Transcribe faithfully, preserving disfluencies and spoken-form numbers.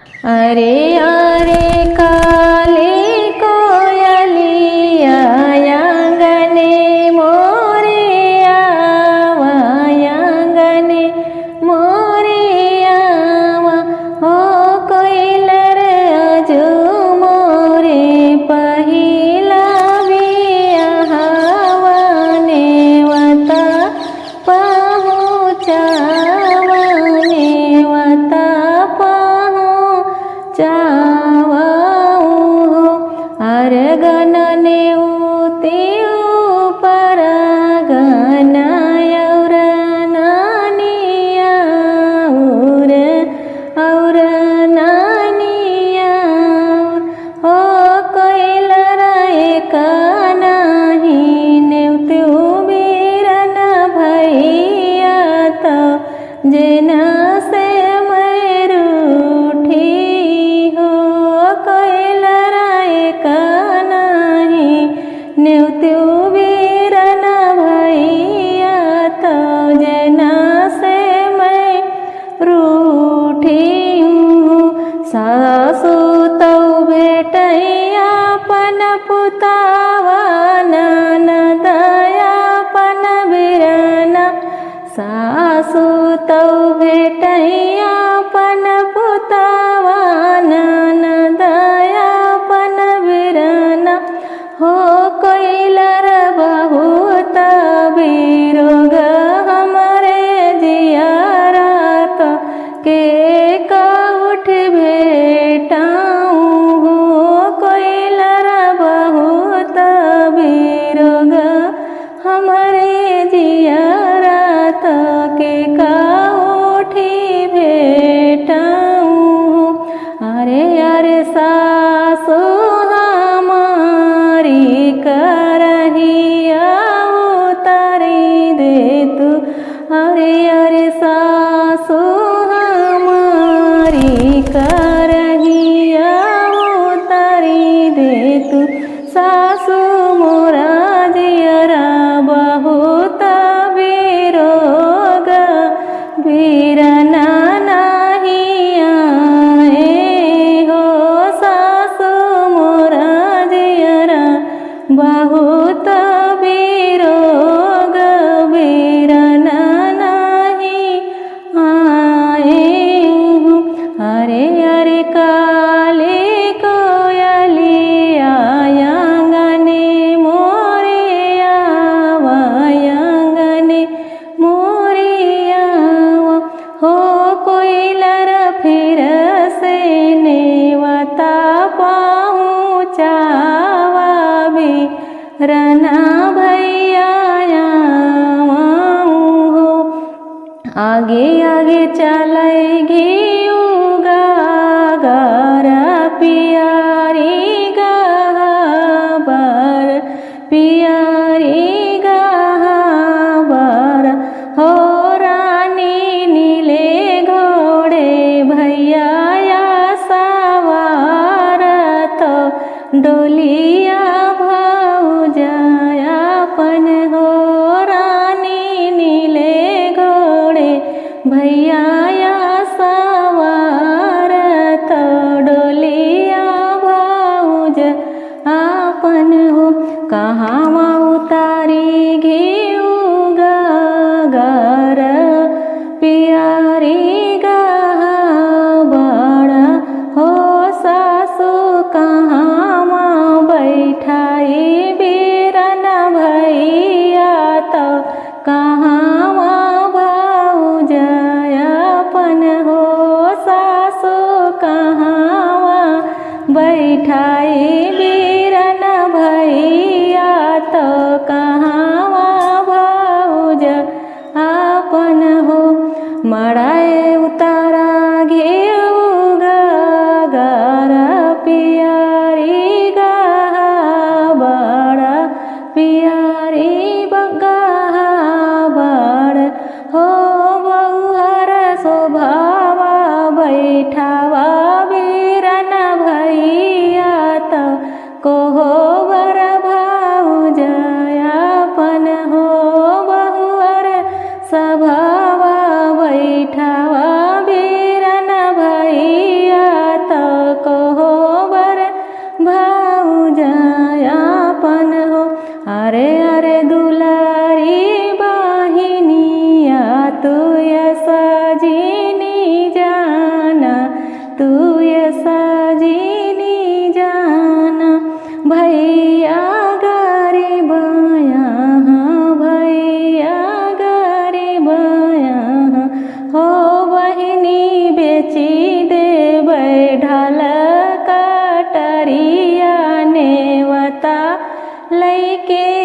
अरे अरे काली कोयलिया, आंगने मोरे आवा, आंगने मोरे आवा। हो कोइलर आजु मोरे पहिला बियाहवा, नेवता पहुँचावा, नेवता पहुँचावा हो। अरगन नेउतिउ परगन अउर नानिया उर, अउर नानिया उर। हो कोइलर एक नाही नेउतिउ बिरन भइया, तो जेना से मैं रूठी हो। कोइलर एक नाही नेउतिउ बिरन भइया, तो जेना से मैं रूठी हूँ। सासु तौ भेटैया अपन पुतावा, ननद अपन बिरना। सासु तौ भेटैया अपन पुतावा, ननद अपन बिरना। हो कोइलर बहुत बिरोग हमरे जियरा, तो के का उठ भेटाऊँ हो। कोइलर बहुत बिरोग हमरे जियरा, तो के का उठी भेटाऊँ हो। अरे अरे सासु हमारी करहिया उतारी दे तू। अरे अरे सासु हमारी करहिया उतारी दे तू। सासु मोरा जियरा बहुत बिरोग बिरना नाही आए हो। सासु मोरा जियरा बहुत बिरोग बिरना नाही आए हो। अरे अरे काली कोयलिया, आंगने मोरे आवा, आंगने मोरे आवा। हो कोइलर फिर से नेवता पहुँचावा, बिरना भइया आवा हो। आगे आगे चलै घिउ गागर, पियारी गहबर, पियारी गहबर। हो रानी नीले घोड़े भइया या सवार, तो डोलिया भौजा आपन हो। रानी नीले घोड़े भइया या सवार, तो डोलिया भौजा आपन हो। कहाँवा उतारी घिउ गागर, पियारी गहबर। हो सासु कहाँवा बैठाई बिरन भइया, तो कहाँवा भौजा आपन हो। सासु कहाँवा बैठाई बिरन भइया, तो कहाँवा भौजा आपन हो। मड़ाए उतारा घिउ गागर, पियारी गहबर, पियारी गहबर। हो बउहर सोभावा बैठावा बिरन भइया, तो लइके